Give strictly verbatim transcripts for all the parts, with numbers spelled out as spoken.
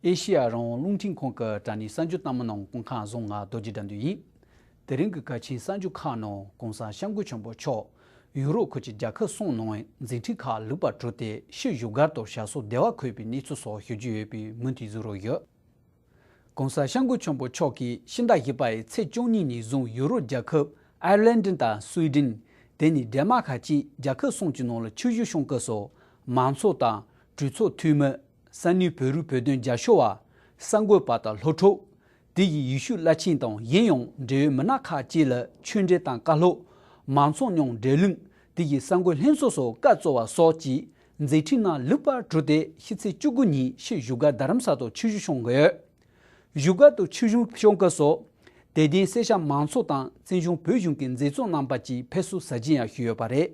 ཨེ་ཤེ་ཡ་རང་དབང་རླུང་འཕྲིན་ཁང་གི་དྲ་བརྙན་གསར་འགྱུར་གནང་མི་རྣམས་སྐུ་ཁམས་བཟང་། ང་རྡོ་རྗེ་དགྲ་འདུལ་ཡིན། དེ་རིང་གི་གལ་ཆེའི་གསར་འགྱུར་ཁག་ནང་གོང་ས་སྐྱབས་མགོན་ཆེན་པོ་མཆོག་ཡུ་རོབ་ཁུལ་གྱི་རྒྱལ་ཁབ་གསུམ་ནང་མཛད་འཕྲིན་ཁག་ལེགས་པར་གྲུབ་སྟེ་ཕྱིར་བཞུགས་སྒར་དུ་ཞབས་སོར་བདེ་བར་འཁོད་པའི་གནས་ཚུལ་སོགས་ཞུ་རྒྱུ་ཡོད་པས་མུ་མཐུད་གཟིགས་རོགས་ཞུ། གོང་ས་སྐྱབས་མགོན་ཆེན་པོ་མཆོག་གིས་ཕྱི་ཟླ་བཞི་པའི་ཚེས་བཅུ་གཉིས་ནས་བཟུང་ཡུ་རོབ་རྒྱལ་ཁབ་ཨའི་སི་ལན་དང་སུའི་ཌེན། དེ་ནས་ཌེན་མཱག་བཅས་རྒྱལ་ཁབ་གསུམ་གྱི་ནང་ལ་ཆིབས་བསྒྱུར་བྱུང་སྐབས་སུ། མང་ཚོགས་དང་གྲོས་ཚོགས་འཐུས་མི། ས་གནས་བོད་རིགས་བོད་དོན་རྒྱབ་སྐྱོར་བ། གསར་འགོད་པ་དང་སློབ་ཕྲུག་དེ་ཡི་ཡེ་ཤུ་བླ་ཆེན་དང་གཞན་ཡང་འབྲེལ་ཡོད་མི་སྣ་ཁག་བཅས་ལ་ཆོས་འབྲེལ་དང་བཀའ་སློབ། མང་ཚོགས་མཉམ་འབྲེལ་གླིང་། དེ་ཡི་གསར་འགོད་ལྷན་ཚོགས་སོགས་བཀའ་གཙོ་བ་སོགས་ཀྱི་མཛད་འཕྲིན་རྣམས་ལེགས་པར་གྲུབ་སྟེ་ཕྱི་ཚེས་བཅུ་དགུ་ཉིན་ཕྱིར་བཞུགས་སྒར་རྡ་རམ་ས་ལ་ཆིབས་བསྒྱུར་བྱུང་ཡོད། བཞུགས་སྒར་དུ་ཆིབས་བསྒྱུར་བྱུང་སྐབས་སུ། དད་ལྡན་སེར་སྐྱ་མང་ཚོགས་དང་བཙན་བྱོལ་བོད་གཞུང་གི་མཛད་གཙོ་རྣམ་པ་བཅས་ཕེབས་བསུ་གཟབ་རྒྱས་ཡང་ཞུས་ཡོད་པ་རེད།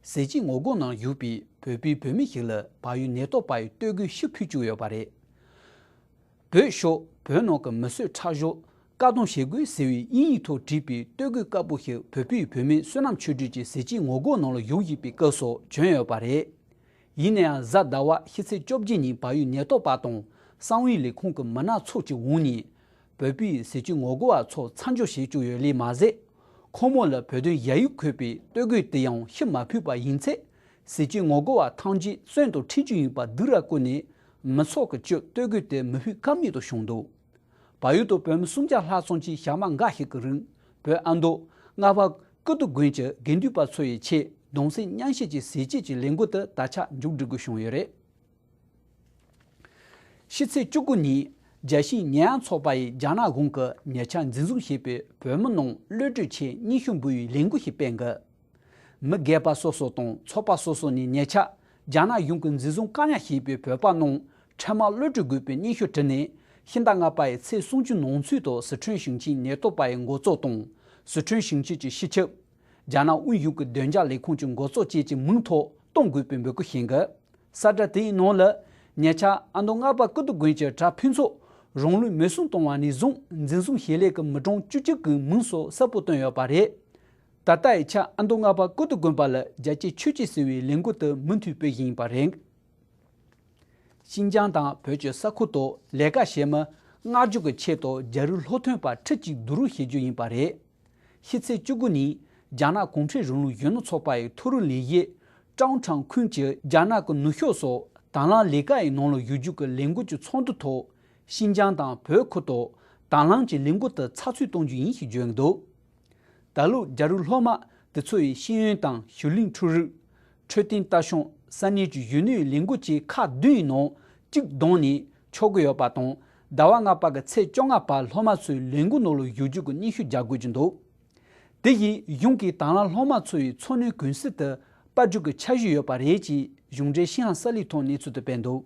ཟས་བཅད་ངོ་རྒོལ་ནང་ཞུགས་པའི་བོད་པའི་བུད་མེད་ཞིག་ལ་བལ་ཡུལ་ནད་ཐོག་པ་ཡི་སྟོད་གོས་ཤིག་ཕུལ་བཅུག་ཡོད་པ་རེད། བོད་ཤོག་བོད་ནང་གི་མི་གསོད་ཁྲག་སྦྱོར་བཀག་སྡོམ་བྱེད་དགོས་ཟེར་བའི་དབྱིན་ཡིག་ཐོག་བྲིས་པའི་སྟོད་གོས་དཀར་པོ་ཞིག་བོད་པའི་བུད་མེད་བསོད་ནམས་ཆོས་སྒྲོན་གྱིས་ཟས་བཅད་ངོ་རྒོལ་ནང་ལ་ཞུགས་བཞིན་པའི་སྐབས་སུ་བྱོན་ཡོད་པ་རེད། ཡིན་ན་ཡང་གཟའ་ཟླ་བ་ཕྱི་ཚེས་བཅོ་བརྒྱད་ཉིན་བལ་ཡུལ་ནད་ཐོག་པ་དང་གསང་བའི་ལས་ཁུངས་ཀྱི་མི་སྣ་ཚོགས་ཀྱི་འོག་ནས། བོད་པའི་ཟས་བཅད་ངོ་རྒོལ་བ་ཚོ་མཚམས་འཇོག་བྱེད་བཅུག་ཡོད་ལེ་མ་ཟད། ཁོ་མོ་ལ་བོད་དོན་ཡ་ཡིག་འཁོད་པའི་སྟོད་གོས་དེ་ཡང་ཕྱིར་མ་ཕུལ་པ་ཡིན་ཚེ། ཟས་བཅད་ངོ་རྒོལ་བ་ཐམས་ཅད་བཙོན་དུ་ཁྲིད་རྒྱུ་ཡིན་པ་སྡིགས་ར་བསྐུལ་ནས། མི་ཚོགས་ཀྱི་དཀྱིལ་སྟོད་གོས་དེ་མི་ཕུད་ཀ་མེད་དུ་བྱུང་འདུག་བལ་ཡུལ་དུ་བོད་མི་སུམ་བརྒྱ་ལྷག་ཙམ་གྱིས་ཞག་མ་འགའ་ཞིག་གི་རིང་བོད་ཨ་མདོ་རྔ་བ་ཀིརྟི་དགོན་གྱི་དགེ་འདུན་པ་ཚོ་ཡི་ཆེད་གདུང་སེམས་མཉམ་སྐྱེད་ཀྱི་ཟས་བཅད་ཀྱི་ལས་འགུལ་དེ་ད་ཆ་མཇུག་སྒྲིལ་དགོས་བྱུང་ཡོད་རེད། ཕྱི་ཚེས་བཅུ་དགུ་ཉིན་རྒྱལ་སྤྱིའི་ཉེས་ཡངས་ཚོགས་པ་ཡིས་རྒྱ་ནག་གཞུང་གི་ཉེ་ཆར་འཛིན་བཟུང་བྱས་པའི་བོད་མི་རྣམས་གློད་གྲོལ་ཆེད་སྙན་ཞུ་འབུལ་བའི་ལས་འགུལ་ཞིག་སྤེལ་འགོ། མི་སྒེར་པ་སོ་སོ་དང་ཚོགས་པ་སོ་སོ་ནས་ཉེ་ཆར་རྒྱ་ནག་གཞུང་གིས་འཛིན་བཟུང་བཀག་ཉར་བྱས་པའི་བོད་པ་རྣམས་འཕྲལ་མར་གློད་གྲོལ་དགོས་པའི་སྙན་ཞུ་བྲིས་ནས། ཕྱི་ཟླ་ལྔ་པ་ཡི་ཚེས་སུམ་ཅུ་ནང་ཚུད་དུ་སི་ཁྲོན་ཞིང་ཆེན་ནད་ཐོག་པ་ཡི་འགོ་གཙོ་དང་། སི་ཁྲོན་ཞིང་ཆེན་གྱི་སྤྱི་ཁྱབ། རྒྱ་ནག་དབུས་གཞུང་གི་བདེ་འཇགས་ལས་ཁུངས་ཀྱི་འགོ་གཙོ་བཅས་ཀྱི་མིང་ཐོག་གཏོང་དགོས་པའི་འབོད་སྐུལ་བྱས་འགོ། གསལ་བསྒྲགས་དེའི་ནང་ལ། ཉེ་ཆར་ཨ་མདོ་རྔ་བ་ཀིརྟི་དགོན་གྱི་གྲྭ་ཕུན་ཚོགས་རང་ལུས་མེར་སྲེག་བཏང་བ་ནས་བཟུང་འཛིན་བཟུང་བྱེད་ལས་ཀྱི་མི་གྲངས་བཅུ་གཅིག་གི་མིང་སོགས་གསལ་པོ་བཏོན་ཡོད་པ་རེད། ད་ལྟ་ཡི་ཆར་ཨ་མདོ་རྔ་བ་ཀིརྟི་དགོན་པ་ལ་རྒྱལ་གཅེས་ཆོས་གཅེས་ཟེར་བའི་ལས་འགུལ་དེ་མུ་མཐུད་སྤེལ་བཞིན་ཡིན་པ་རེད། ཤིན་ཅང་དང་བོད་ཀྱི་ས་ཁུལ་དུ་ལས་ཀ་བྱེད་མི་མངགས་རྒྱུ་གི་ཆེད་དུ་རྒྱ་རིགས་སློབ་ཐོན་པ་ཁྲི་གཅིག་བསྡུ་རུབ་བྱེད་རྒྱུ་ཡིན་པ་རེད། ཕྱི་ཚེས་བཅུ་དགུ་ཉིན་རྒྱ་ནག་གུང་ཁྲན་རིང་ལུགས་གཞོན་ནུ་ཚོགས་པ་ཡི་ཐོ་རུ་ལས་བྱེད་ཀྲང་ཁྲང་ཁུན་གྱིས་རྒྱ་ནག་གི་ནུབ་ཕྱོགས་སུ་དང་བླངས་ལས་ཀ་ཡི་ནང་ལ་ཡོད་རྒྱུ་གི་ལས་འགུལ་གྱི་ཚོགས་འདུ་ཐོག་ཤིན་ཅང་དང་བོད་ཁུལ་དུ་དང་བླངས་ཀྱི་ལས་འགུལ་དེ་ཚགས་ཚུད་གཏོང་རྒྱུ་ཡིན་ཞེས་བརྗོད་འདུག་ད་ལོ་རྒྱ་རིགས་སློབ་མ་དེ་ཚོ་ཡིས་ཤེས་ཡོན་དང་ཞི་ལུས་འཕྲུལ་རིག་འཕྲོད་བསྟེན་ལྟ་སྐྱོང་ས་གནས་ཀྱི་གཞོན་ནུའི་ལས་འགུལ་བཅས་ཁག་བདུན་ཡི་ནང་གཅིག་བདམས་ནས་ཆོག་གི་ཡོད་པ་དང་། ཟླ་བ་ལྔ་པ་གི་ཚེས་བཅོ་ལྔ་བར་སློབ་མ་ཚོའི་ལས་འགུལ་ནང་ལ་ཞུགས་རྒྱུ་གི་སྙན་ཞུ་རྒྱག་དགོས་ཀྱི་འདུག་དེ་ཡིས་གཞུང་གིས་དང་བླངས་སློབ་མ་ཚོ་ཡི་འཚོ་སྣོན་གུན་གཟི་དེ་སྤར་རྒྱུ་གི་འཆར་གཞི་ཡོད་པ་རེད་ཅེས་གཞུང་འབྲེལ་ཤིན་ཧྭ་གསར་ལས་ཐོག་གནས་ཚུལ་དེ་སྤེལ་འདུག་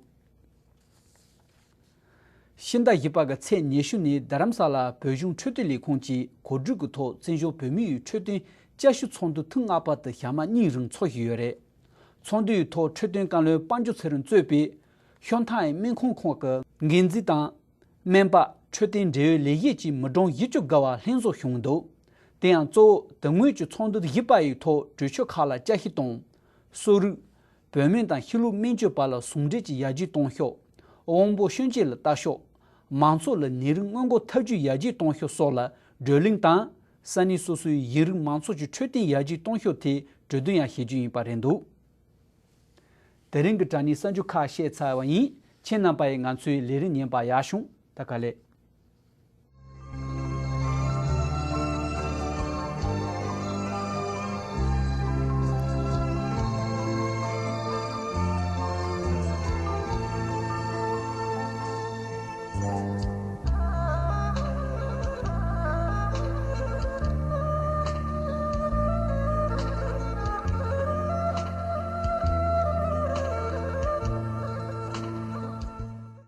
ཤིང་རྟ་བཞི་པ་གི་ཚེས་ཉི་ཤུ་ནས་རྡ་རམ་ས་ལ་བོད་གཞུང་འཕྲོད་བསྟེན་ལས་ཁུངས་ཀྱིས་གོ་སྒྲིག་གི་ཐོག་བཙན་བྱོལ་བོད་མིའི་འཕྲོད་བསྟེན་བསྐྱར་ཞིབ་ཚོགས་འདུ་ཐེངས་ལྔ་པ་དེ་ཞག་མ་གཉིས་རིང་འཚོགས་བཞིན་ཡོད་རེད། ཚོགས་འདུའི་ཐོག་འཕྲོད་བསྟེན་བཀའ་བློན་དཔལ་འབྱོར་ཚེ་རིང་གཙོས་པའི་ཤོ་ཐང་ཡི་སྨན་ཁང་ཁག་གི་འགན་འཛིན་དང་། སྨན་པ། འཕྲོད་བསྟེན་འབྲེལ་ཡོད་ལས་བྱེད་བཅས་མི་གྲངས་བཞི་བཅུ་བརྒལ་བ་ལྷན་འཛོམས་བྱུང་འདུག་དེ་ཡང་གཙོ་བོ་དེ་སྔོན་གྱི་ཚོགས་འདུ་བཞི་པ་ཡི་ཐོག་གྲོས་ཆོད་ཁག་ལ་བསྐྱར་ཞིབ་དང་། གསོ་རིག་བོད་སྨན་དང་ཕྱི་ལུགས་སྨན་བཅོས་པ་ལ་ཟུང་འབྲེལ་གྱི་ཡར་རྒྱས་གཏོང་ཕྱོགས། དབང་པོ་སྐྱོན་ཅན་ལ་ལྟ་ཕྱོགས། མང་ཚོགས་ལ་ནད་རིགས་སྔོན་འགོག་ཐབས་ཇུས་ཡར་རྒྱས་གཏོང་ཕྱོགས་སོགས་ལ་བགྲོ་གླེང་དང་། ས་གནས་སོ་སོའི་ཡིག་རིགས་མང་ཚོགས་ཀྱི་འཕྲོད་བསྟེན་ཡར་རྒྱས་གཏོང་ཕྱོགས་ཐད་གྲོས་བསྡུར་ཡང་བྱེད་རྒྱུ་ཡིན་པ་རེད་འདུག་དེ་རིང་གི་དྲ་བརྙན་གསར་འགྱུར་ཁག་བཤད་ཚར་བ་ཡིན། ཁྱེད་རྣམ་པ་ཡིས་ང་ཚོའི་ལས་རིམ་ཉན་པར་ཡག་བྱུང་། ད་ག་ལེ།